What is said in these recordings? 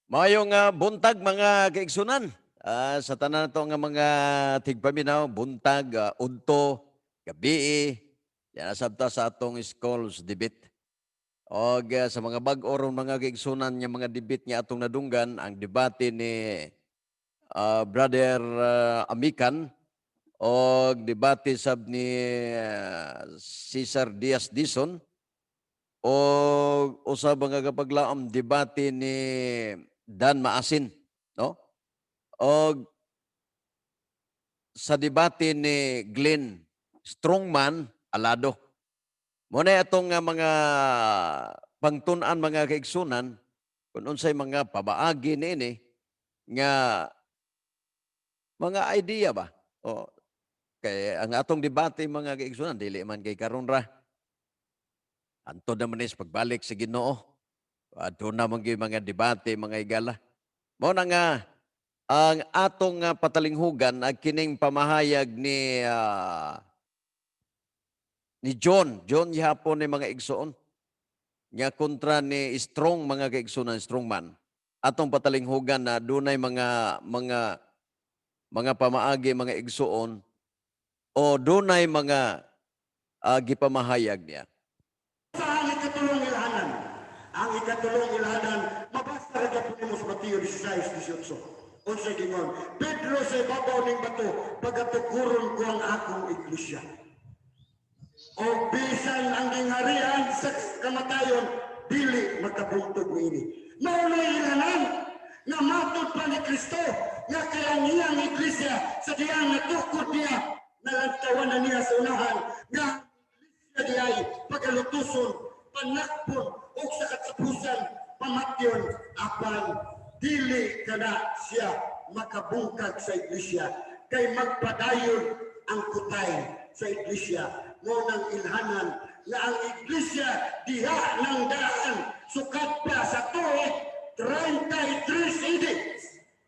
Maayong buntag, mga kaigsunan. Sa tanan nato nga mga tigpaminaw, buntag, udto, gabi, yan sabta sa atong schools debate. Og sa mga bag-o ron, mga kaigsunan, nga mga debate nga atong nadunggan, ang debate ni Brother Amikan og debate sab ni Cesar Diaz Dison og usab nga kapaglaom debate ni Dan Maasin, no? Og sa debate ni Glenn Strongman Alado. Mao na atong nga mga pangtun-an, mga kaigsunan, kung unsay mga pabaagi niini nga mga idea ba. O kay ang atong debate, mga kaigsunan, dili man kay karon ra. Antod naman is pagbalik sa Ginoo. Adto na man gyud mga debate, mga igala. Mao na nga ang atong patalinghugan ag kining pamahayag ni John, John gihapon ni, mga igsoon. Nga kontra ni Strong, mga kaigsunan, Strongman. Atong patalinghugan na dunay mga pamaagi, mga igsoon, o dunay mga gipamahayag niya. Sa ang ikatulong ilhanan. Ang ikatulong ilhanan, mabasa ra gyapon nimo sa Mateo 16:18. Unsa gingon? "Pedro, sa ibabaw ning bato, pagatukuron ko ang akong iglesia. O bisan ang gingharian sa kamatayon, dili makabuntog niini." Mao na ilhanan nga matod pa ni Kristo nga kay ang iyang iglesia sa diyang natukod niya, nalantawan na niya sa unahan nga ang iglesia diay pagalutuson, panakpon, ug sa katapusan pamatyon, apan dili kana siya makabungkag sa iglesia kay magpadayon ang kutay sa iglesia. Mao nang ilhanan nga ang iglesia diha ng daan sukat pa sa tuig 33 AD.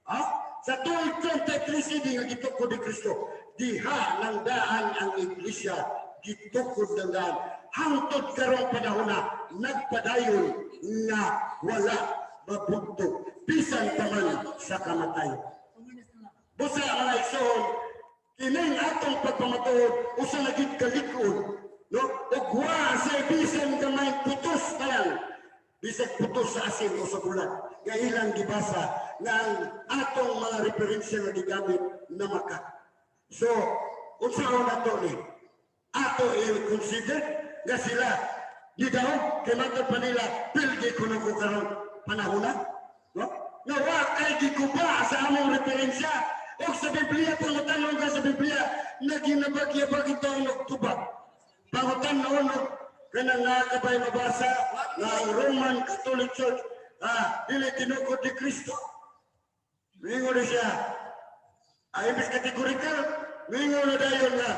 Ha? Sa tuig 33 AD nga gitukod ni Kristo, diha ng daan ang iglesia, gitukod ng daan. Hangtod karong panahon na nagpadayon nga wala mabugtog bisan pa man sa kamatayon. Busa, mga igsoon, kining atong pagpamatuod usa na gid kalig-on, no? Ug wa sa bisan gamay putos pa lang, bisag putos sa asin o sa bulat nga ilang gibasa nga ang atong mga referensya nga gigamit na maka. So, unsaon nato ni? Ato i-consider nga sila gidaog kay matod pa nila pilgi kuno ko karon panahon na, no? Nga wa kay gikuba sa among referensya o sa Biblia. Pangutan-on ka sa Biblia na ginabagyabag ito og tubag. Pangutan-on og kanang nakabay mabasa nga ang Roman Catholic Church dili tinukod ni Kristo. Mingon na siya ay imbis categorical, mingon na dayon nga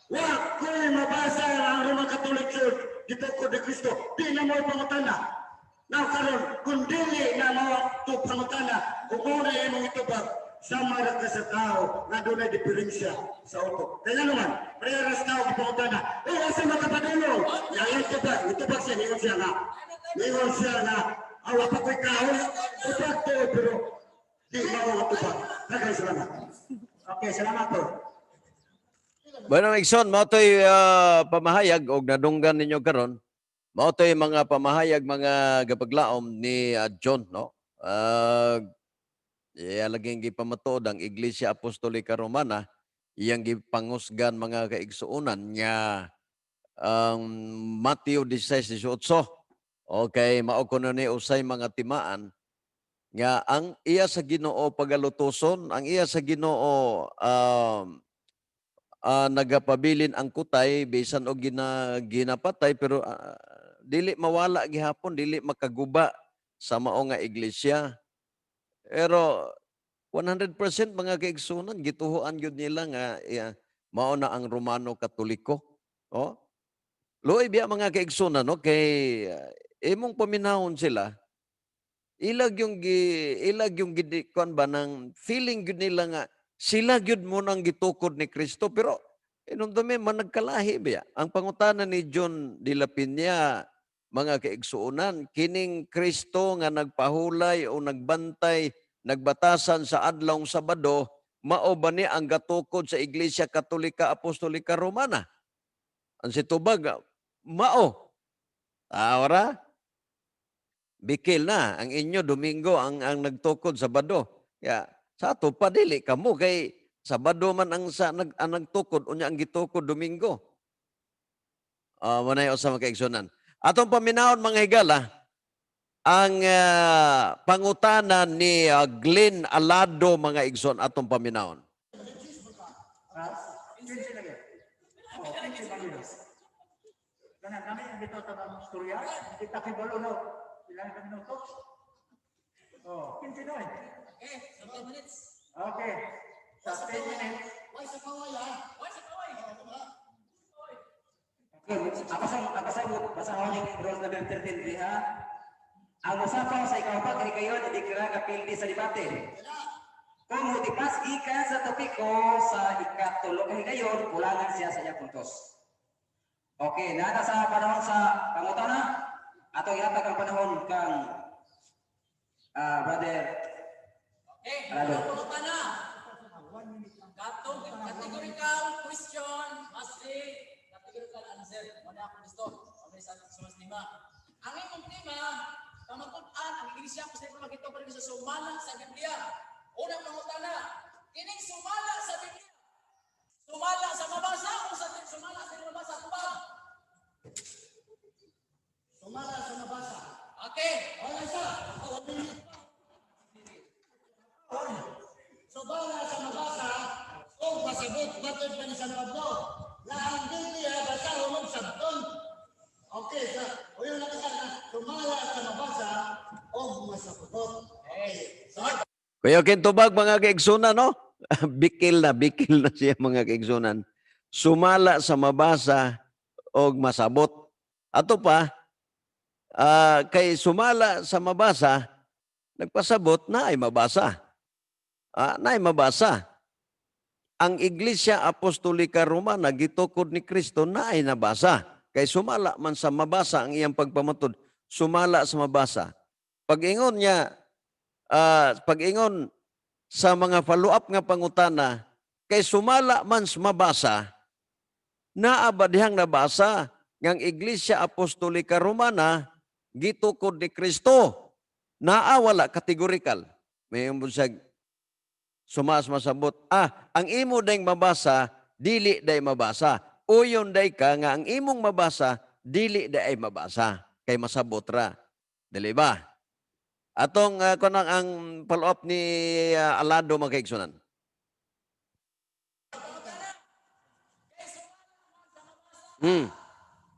wa ko'y mabasa ang Roman Catholic Church gitukod ni Kristo. Di na mo pangutana. Now karon, kung dili na mo to pangutana, kung mao na imong itubag, sama ra ka sa tao nga dunay diferensya sa utok. Kaya naman, pareha sa tao gipangutana, "Oh, asa makapadulong?" Yayon tubag, itubag siya, ningon siya nga, "Awa pa ko'y kaon." Tubag to, pero di mao nga tubag. Daghang salamat. Okay, salamat po. Bueno, igsoon, mao to'y pamahayag og nadunggan ninyo karon. Mao to'y mga pamahayag, mga gapaglaom, ni John, no? Iya laging gipamatuod ang Iglesia Apostolika Romana, iyang gipangusgan, mga kaigsuonan, nga ang Mateo 16:18. Okay, mao kuno ni usay mga timaan nga ang iya sa Ginoo pagalutuson, ang iya sa Ginoo nagapabilin ang kutay bisan og ginapatay, pero dili mawala gihapon, dili makaguba sa mao nga iglesia. Pero 100%, mga kaigsunan, gituhoan gyud nila nga mao na ang Romano Katoliko. Oh. Luoy biya, mga kaigsunan, no, kay imong paminawon sila, ilag yung gidi kuan ba ng feeling gyud nila nga sila gyud mo nang gitukod ni Kristo, pero inumdumi man nagkalahi biya. Ang pangutana ni John de la Peña mga kaigsuonan, kining Kristo nga nagpahulay o nagbantay, nagbatasan sa adlawng Sabado, mao ba ni ang gatukod sa Iglesia Katolika Apostolika Romana? Ang situbag, mao. Ahora, bikil na ang inyo Domingo ang nagtukod Sabado. Kaya sa ato pa dili kamo kay Sabado man ang sa nag ang nagtukod, unya ang gitukod Domingo. Ah, uh, usa, mga kaigsuonan. Atong paminawon, mga higala, ang pangutana ni Glenn Alado, mga igsoon, atong paminawon. Ha? 15 lagi. Oh, 15 minutos. Kana kami ang bitaw ta ng istorya, kita kibalo no. Ilan ka minuto? Oh, 15 na eh. Okay, so 10 minutes. Okay. Sa 10 minutes. Why sa kaway ha? Why sa kaway? Okay, ako sa basahon yung rules number 13 diha. Ang usapaw sa ikaupat nga higayon ideklara nga pildi sa debate. Kung motipas gikan sa topiko sa ikatulo ka higayon, kulangan siya sa iyang puntos. Okay, naa sa panahon sa pangutana. Atong ihatag ang panahon kang brother Okay, Alado. ang pangutana. Katong categorical question must be categorical answer. Wala akong gusto. Kami sa sumas lima. Ang imong tema, pamatud-an ang Iglesia ko sa magito pa sa sumala sa Biblia. Unang pangutana, kining sumala sa Biblia. Sumala sa mabasa o sa sumala sa mabasa tubag? Sumala sa mabasa. Okay. Wala isa. Oh, 1 minute. Sumala sa mabasa o masabot matod pa ni San Pablo na ang Biblia basahon og sabton. Okay, sa uyon lang isa na sumala sa mabasa o masabot. Okay. So, Kuya Ken Tubag, mga kaigsunan, no? Bikil na siya, mga kaigsunan. Sumala sa mabasa og masabot. Ato pa, kay sumala sa mabasa, nagpasabot na ay mabasa. Na ay mabasa. Ang Iglesia Apostolika Romana gitukod ni Kristo na ay nabasa. Kay sumala man sa mabasa ang iyang pagpamatud. Sumala sa mabasa. Pag-ingon niya, pag-ingon sa mga follow-up nga pangutana, kay sumala man sa mabasa, naa ba dihang nabasa ngang Iglesia Apostolika Romana gitukod ni Kristo? Naa wala, categorical? May bunsag sumas masabot. Ang imo dayng mabasa, dili day mabasa. Uyon day ka nga ang imong mabasa, dili day ay mabasa. Kay masabot ra. Dili ba? Atong kanang ang follow-up ni Alado, mga kaigsunan.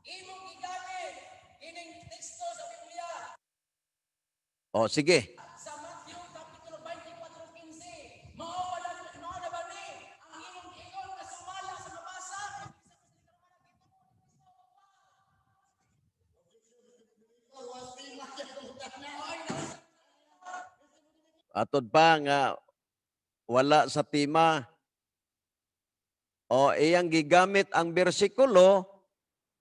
Imong gigamit kining teksto sa Biblia O sige. Sa Matthew kapitulo 24:15. Mao ba na, mao na ba ni ang imong giingon nga sumala sa mabasa? Atod pa nga wala sa tema. O iyang gigamit ang bersikulo,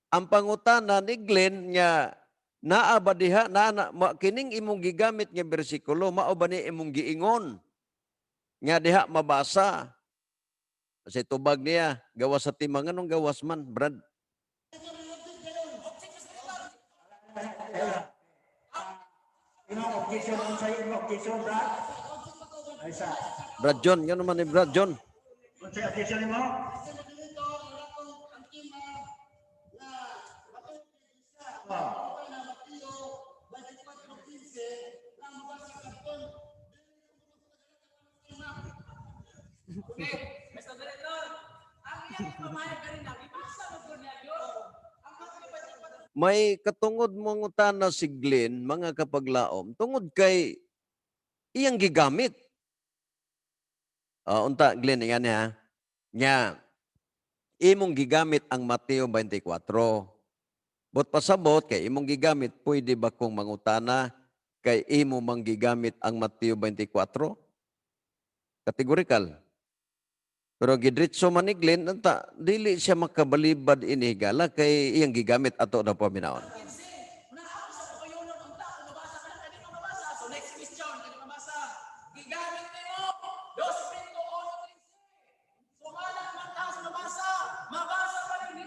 ang pangutana ni Glenn nga naa ba diha na kining imong gigamit nga bersikulo, mao ba ni imong giingon nga diha mabasa? Kasi tubag niya, gawas sa tema. Nganong gawas man, Brad? Imong objection, unsay imong objection, Brad? Ay sa. Brad John, ngano man ni Brad John? Unsay objection nimo? Kasi dito ang akong ang tema na matod sa na Mateo 24:15 na mabasa sabton. Okay, Mr. Director, ang iyang ipamahayag kanina, gibasa mo po niya yun. Ang Matthew 24 May katungod mangutana si Glenn, mga kapaglaom, tungod kay iyang gigamit. Unta Glenn, nga niya, nga imong gigamit ang Mateo 24. Bot pasabot kay imong gigamit, pwede ba kong mangutana kay imo mang gigamit ang Mateo 24? Categorical. Pero gidritso man ni Glenn, anta, dili siya makabalibad ini higala kay iyang gigamit, ato na paminawon. 15. Question kani mabasa. Gigamit nimo 2.1. Sumala man ka sa mabasa, mabasa pa rin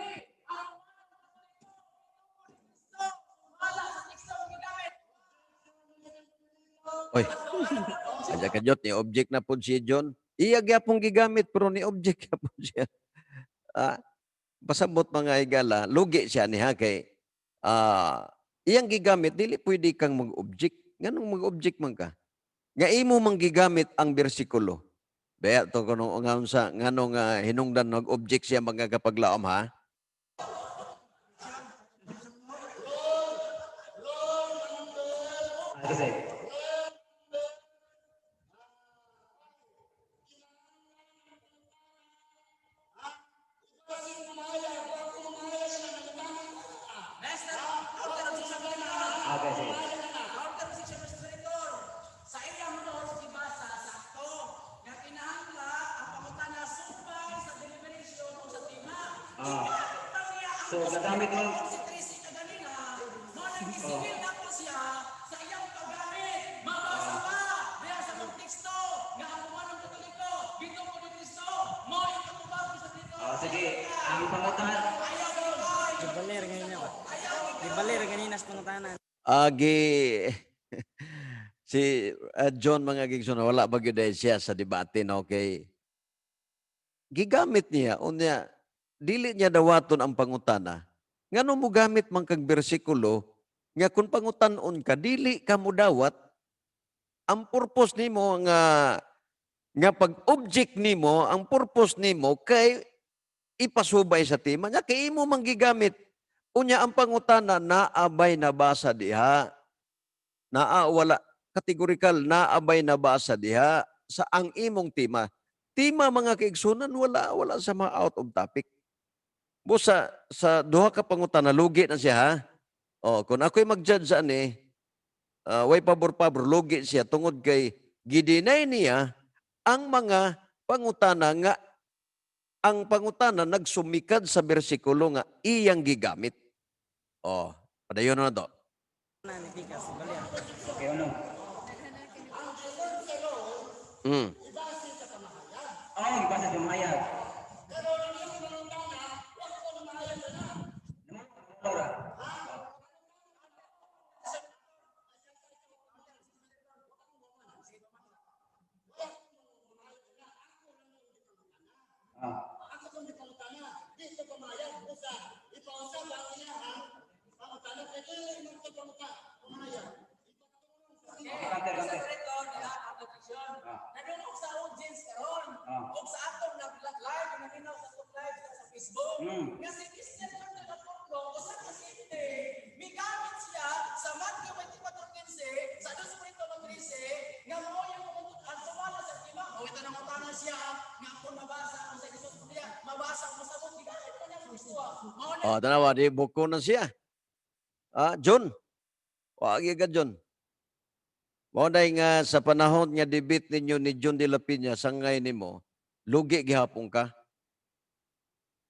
ang sumala sa teksto ang gigamit. Oy. Adya kadyot ni object na pud si John. Iya gyapon gigamit pero ni object gyapon siya. Pasabot, mga higala, lugi siya niya kay iyang gigamit, dili pwede kang mag-object. Nganong mag-object man ka? Nga imo mang gigamit ang bersikulo. Baya to kuno nga unsa ngano nga hinungdan nag-object siya, mga kapaglaom, ha? Kasi. Master, counter objection ka na. Okay, sige. Counter objection, Mr. Senator. Sa iyang notes gibasa sakto nga kinahangla ang pangutana subay sa deliberation o sa tema. Gigamit pa niya ang So, gagamit mo- si Tracy kaganina, mo nang gisingil na po siya sa iyang paggamit. Mabasa pa diha sa mong teksto nga ang umanong Katoliko gituo ni Kristo mo yung katubag sa dito. Ah, sige, ang pangutana. Ayaw gibay. Gibalir ganina ba? Gibalir ganina sa pangutana. Agi si John, mga gigson, wala ba gyud siya sa debate, no, kay gigamit niya unya dili niya dawaton ang pangutana. Ngano mo gamit man kag bersikulo nga kung pangutan-on ka dili ka mo dawat? Ang purpose nimo nga nga pag-object nimo, ang purpose nimo kay ipasubay sa tema nya kay imo man gigamit. Unya ang pangutana, naabay nabasa diha? Naa wala? Kategorikal, naabay nabasa diha sa ang imong tema? Tema, mga kaigsunan, wala wala sa mga out of topic. Busa sa duha ka pangutana, lugi na siya, ha. Oh, kung ako'y mag-judge ani, way pabor-pabor, lugi siya tungod kay gidinay niya ang mga pangutana nga ang pangutana nagsumikad sa bersikulo nga iyang gigamit. Oh, padayon na to. Ni Pikas, balir. Okay, ano? Oh, gibasa sa mahayag. Laura. Ako kung di pangutana, di ito pamayag, busa, ipausap ang iyahang pangutana, kaya dili man ito pamayag. Okay, counter, Mr. counter. Senator, nila ang objection. Nadungog sa audience karon ug sa atong nag live, naminaw sa atong live sa Facebook. Nga si Mr. John de la Porto, usa ka simple, migamit siya sa Matthew 24:15, sa 2 Corinto 13, nga mao yung pamatuod sumala sa tema. O ito nang utana siya nga kung mabasa kung sa Jesus niya, mabasa mo sa mong gigamit pa niya ang gusto. Mao na Oh, tanawa di buko na siya. John. Wa ka, John. Mao na nga sa panahon nga debate ninyo ni John de la Peña, sangay nimo, lugi gihapon ka.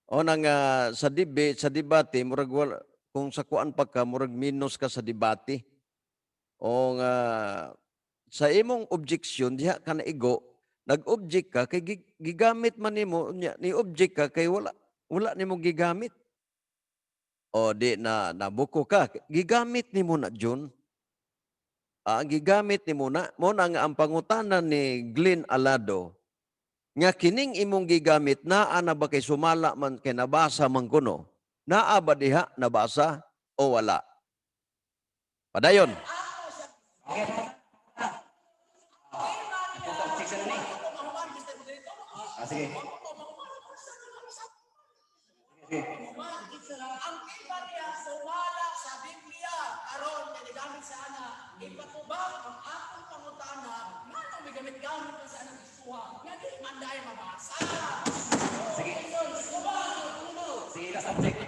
O na nga sa debate, sa debate murag wala, kung sa kuan pa ka murag minus ka sa debate. O nga sa imong objection diha ka naigo, nag-object ka kay gigamit man nimo unya ni object ka kay wala wala nimo gigamit. O di na nabuko ka, gigamit nimo na, John. Gigamit nimo na mo na nga ang pangutana ni Glenn Alado nga kining imong gigamit naa na ba kay sumala man kay nabasa man kuno? Naa ba diha nabasa o wala? Padayon. Okay, pangutana. Objection na ni. mahuman, Mr. Moderator. Sige. Sige. Ang iba niya sumala sa Biblia aron nga gigamit sa ana ipatubang ang akong pangutana nganong migamit-gamit man sa anang isuha nga dili man dai mabasa. Sige. Sige, last object.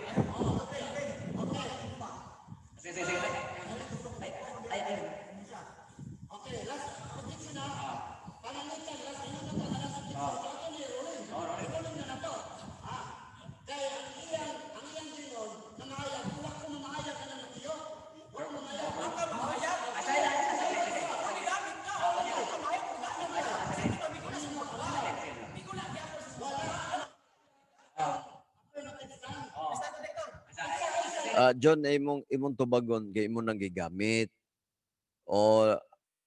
Sige, sige, sige. Ay, ay, ay. Okay, last objection na. Pananglitan, last ano na to, last objection. Ito ni ruling. Ruling na na to. Kaya ang iyang gingon, na mahayag, wala ko mamahayag ka ng natiyo. Wala ko mamahayag. Ang mahayag. Asay na, asay, asay. Gigamit John, imong tubagon kay imo nang gigamit. O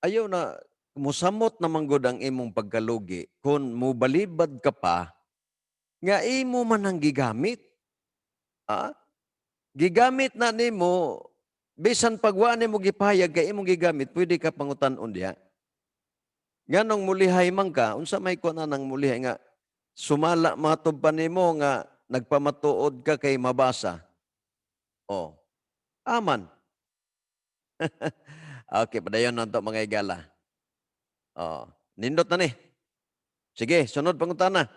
ayaw na musamot naman gud ang imong pagkalugi kung mubalibad ka pa nga imo man ang gigamit. Ah? Gigamit na nimo bisan pag wa nimo gipahayag kay imong gigamit, pwede ka pangutan-on diha. Nganong mulihay man ka, unsa may kuan nang mulihay nga sumala matub pa nimo nga nagpamatuod ka kay mabasa? Oh. Aman. Okay, padayon na to, mga igala. Oh, nindot na ni. Sige, sunod pangutana.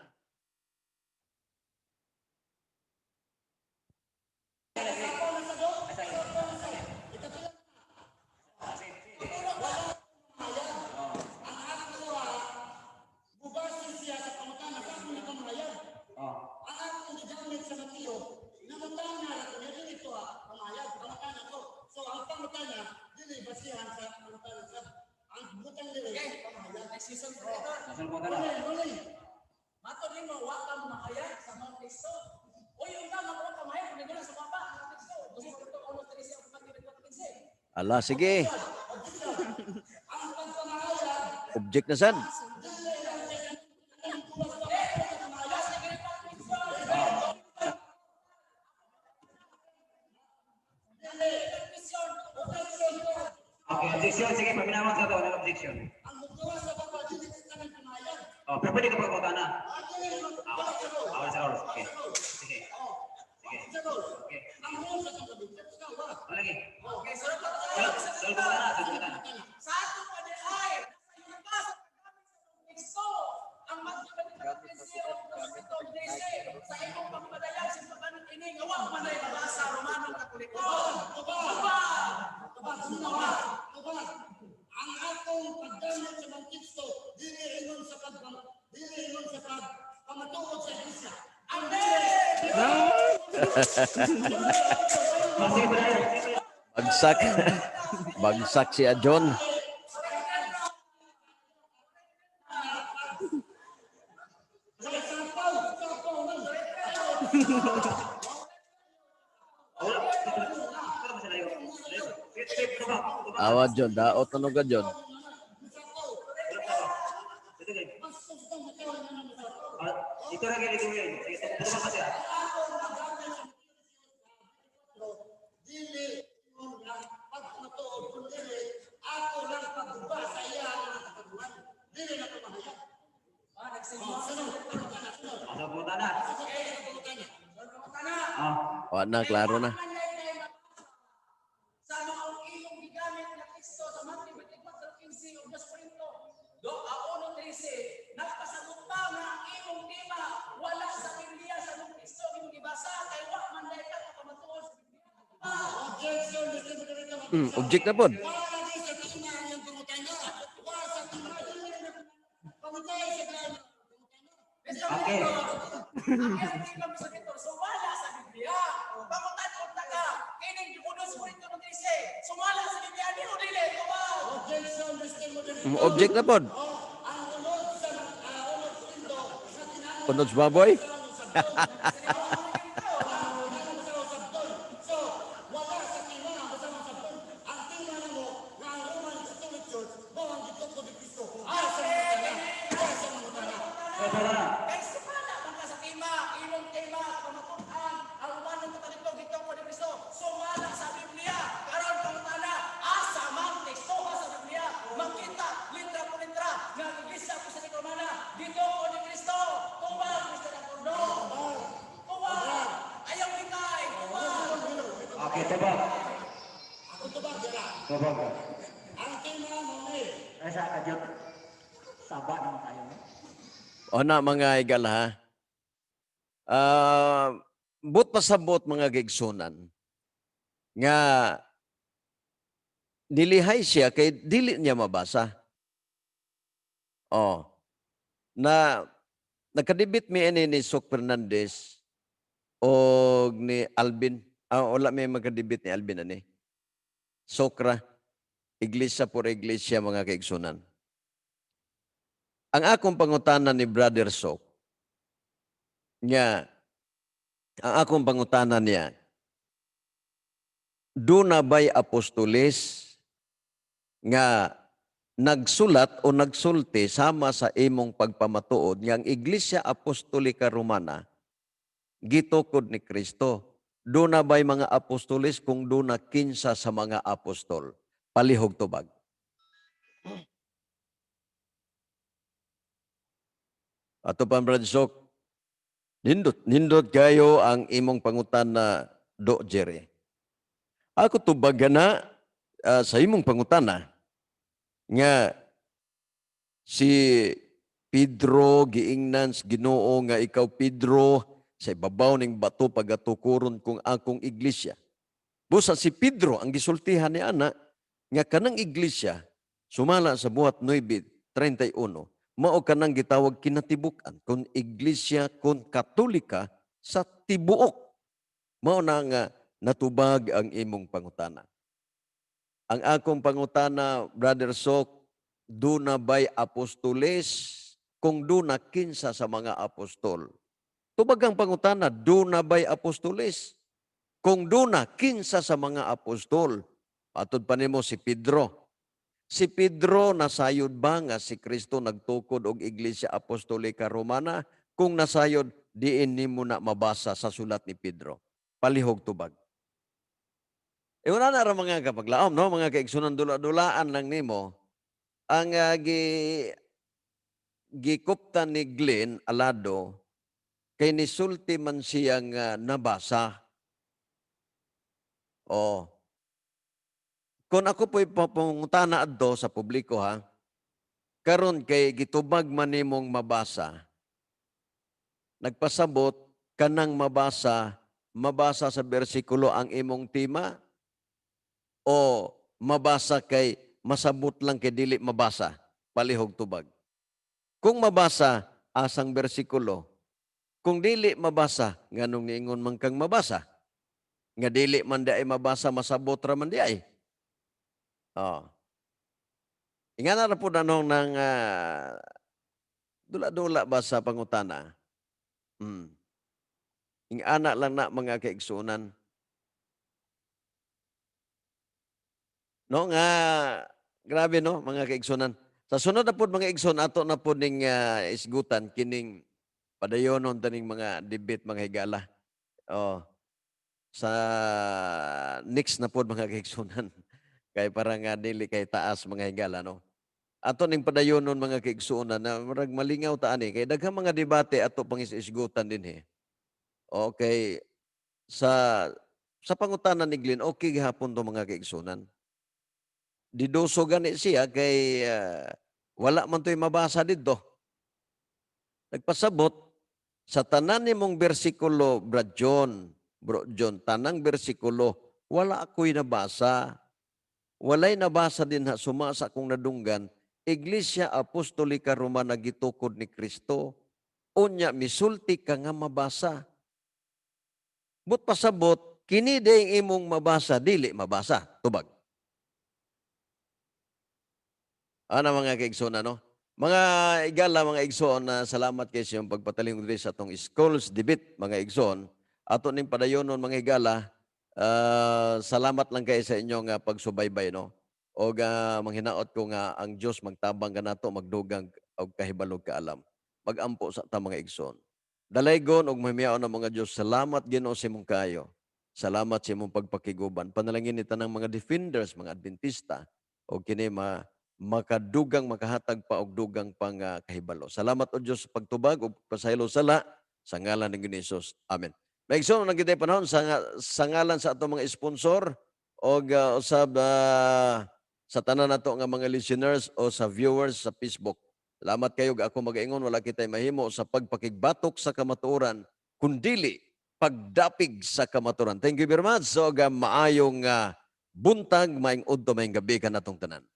Mubase siya sa pangutana sa akong nakamahayag. Ang akong gigamit sa Mateo, nangutana ra ko niya, dili to pamahayag, pangutana ko. So ang pangutana, dili basihan sa pangutana sa ang butang dili pamahayag. Ay, season creator. Nasaan po na? Uling, uling. Matod nimo wa ka mahayag sa mga teksto. Uy, unta makuha ka mahayag kung naguna sa baba ang teksto. Gusto ko ito 1:13 ang pagkakit 15. Ala, sige. Object na sad. Okay, objection. Sige, paminawan sa to. Anong objection? Ang mugawa sa baba, dili sa kanang pamahayag. Oh, pero pwede ka pagputana. Ah, dili, wala sa role. Ah, wala sa rules. Okay. Sige. Oh, Sige. sa role. Okay. Ang role sa kagabi, sa wala. O lagi. Okay, sunod pa Sunod, sunod po na, sunod po na. Sa atong paniay, nasa iyo ka sa paggamit sa teksto. Ang magkabalik sa imong pagpadayag sa pagkanong ini nga wa man ay mabasa Romano Katoliko. Tubag! Tubag! Tubag, tubag, tubag. Ang atong paggamit sa mga teksto, dili ingon sa pag pamatuod sa iglesia. Amen! Oh, sige, padayon. Sige, padayon. Bagsak. Bagsak si John. Sapaw, sapaw man. Wala. Wala ba sila yun? Sige, sige, tubag, tubag. Awa John, daot na ka, John. Ito, sige. Ah, ito ra gyud, ito yun. Sige, tubag pa siya. Dili ingon nga pagpamatuod kundi ako lang pagguba sa iya nga kataguan. Dili na pamahayag. Ah, nagsimba. Oh, sunod, pangutana, sunod. Ah, sunod po na. Pangutana. Ah, Wa na, klaro na. Sa mga iyong gigamit na teksto sa Matthew 24:15 ug 2 Corinto do a 1:13, nagpasabot pa nga ang imong tema wala sa Biblia sa imong teksto imong gibasa kay wa man dai ka kapamatuod sa Biblia. Objection, Mr. Moderator. Object na pod. Wala lagi sa tema ang iyong pangutana. Wala sa tema. Dili na pangutana sa tema. Mr. Okay. Moderator, ang iyong tema, Mr. Moderator, so wala sa Biblia. Pangutan-on ta ka kining 2 Corinto 13, sumala sa Biblia ni o dili tubaw? Objection, Mr. Moderator. Object na pod. Oh, ang unod sa unod Korinto sa kinahanglan Unod sa baboy. So, wala sa tema ang basamang sabton. Ang tema namo nga ang Roman Catholic Church mao ang gitukod ni Kristo. Wala sa mga Wala sa mga sunod po na. Kay sumala man ka sa tema, imong tema pamatukan ang Romanong Katoliko gituko ni Kristo. Sumala sa Biblia. Karon pangutana, asa man teksto ka sa Biblia? Makita litra por litra nga ang Iglesia Apostolik Romana gituko ni Kristo. Tubag, Mr. Acordo. Tubag. Ayaw bitay. Tubag. Okay, tubag. Ako tubag dira. Tubag. Ang tema mo ni Ay sa kadyot, saba naman tayo. O na mga igala ha. Ah, but pasabot, mga gigsunan, nga nilihay siya kay dili niya mabasa. Oh. Na nakadibit mi ini ni Sok Fernandez o ni Alvin. Ah, wala may magkadibit ni Alvin ani. Sokra. Iglesia por iglesia, mga kaigsunan. Ang akong pangutana ni Brother Sok, nga, ang akong pangutana niya, Duna bay apostoles nga nagsulat o nagsulti sama sa imong pagpamatuod nga ang Iglesia Apostolika Romana gitukod ni Kristo? Duna bay mga apostoles? Kung duna, kinsa sa mga apostol? Palihog tubag. Ato pa, Brad Sok, nindot, nindot kayo ang imong pangutana, Do Jerry. Ako tubaga na sa imong pangutana nga si Pedro giingnan sa Ginoo nga "Ikaw Pedro, sa ibabaw ning bato pagatukuron kong akong iglesia." Busa si Pedro ang gisultihan ni ana nga kanang iglesia sumala sa Buhat 9:31 mao kanang gitawag kinatibuk-an, kon iglesia kon Katolika sa tibuok. Mao na nga natubag ang imong pangutana. Ang akong pangutana, Brother Sok, duna bay apostoles? Kung duna, kinsa sa mga apostol? Tubag ang pangutana, duna bay apostoles? Kung duna, kinsa sa mga apostol? Atod pa nimo si Pedro. Si Pedro nasayod ba nga si Kristo nagtukod og Iglesia Apostolika Romana? Kung nasayod, diin nimo na mabasa sa sulat ni Pedro? Palihog tubag. E wala na ra, mga kapaglaom, no? Mga kaigsunan, dula-dulaan lang nimo ang gikuptan ni Glenn Alado kay nisulti man siya nga nabasa. Oh. Kung ako po'y pangutana adto sa publiko ha, karon kay gitubag man nimong mabasa, nagpasabot kanang mabasa, mabasa sa bersikulo ang imong tema o mabasa kay masabot lang kay dili mabasa? Palihog tubag. Kung mabasa, asang bersikulo? Kung dili mabasa, nganong niingon man kang mabasa? Nga dili man di ay mabasa, masabot ra man di ay. Oh. Ingana ra pud anong nang dula-dula ba sa pangutana? Ingana lang na, mga kaigsuonan. No nga grabe, no, mga kaigsuonan. Sa sunod na pod, mga igsoon, ato na pod ning isgutan kining padayonon taning mga debate, mga higala. Oh. Sa next na pod, mga kaigsuonan. Kay para nga dili kay taas, mga higala, no. Ato ning padayonon, mga kaigsuonan, na murag malingaw ta ani kay daghang mga debate ato pang isgutan dinhi. Okay. Sa pangutana ni Glenn, okay gihapon to, mga kaigsuonan. Diduso gani siya kay wala man to'y mabasa didto. Nagpasabot sa tanan nimong bersikulo, Brad John, Bro John, tanang bersikulo, wala ako'y nabasa. Walay nabasa din ha, suma sa akong nadunggan, Iglesia Apostolika Romana gitukod ni Kristo. Unya, misulti ka nga mabasa. But pasabot, kini day imong mabasa, dili mabasa. Tubag. Ano, mga kaigsoon, ano? Mga igala, mga igsoon, na salamat kay sa iyong pagpatalingkod diri sa atong schools debate, mga igsoon. Ato ning padayonon, mga higala. Salamat lang kay sa inyong pagsubaybay, no. Og manghinaot ko nga ang Dios magtabang kanato, magdugang og kahibalog, kaalam. Magampo sa ta, mga igsoon. Dalaygon og mahimiyaon ng mga Dios. Salamat, Ginoo, sa imong kayo. Salamat sa imong pagpakiguban. Panalangin ni tanang mga defenders, mga Adventista og kini ma makadugang makahatag pa og dugang pang kahibalo. Salamat o Dios sa pagtubag ug pasaylo sala sa ngalan ni Hesus. Amen. Maigsoon nang kitay panahon sa ngalan sa atong mga sponsor og usab sa tanan nato nga mga listeners o sa viewers sa Facebook. Salamat kayo. Ako magaingon, wala kitay mahimo sa pagpakigbatok sa kamatuoran kundili pagdapig sa kamatuoran. Thank you very much. So maayong buntag, maayong udto, maayong gabi kanatong tanan.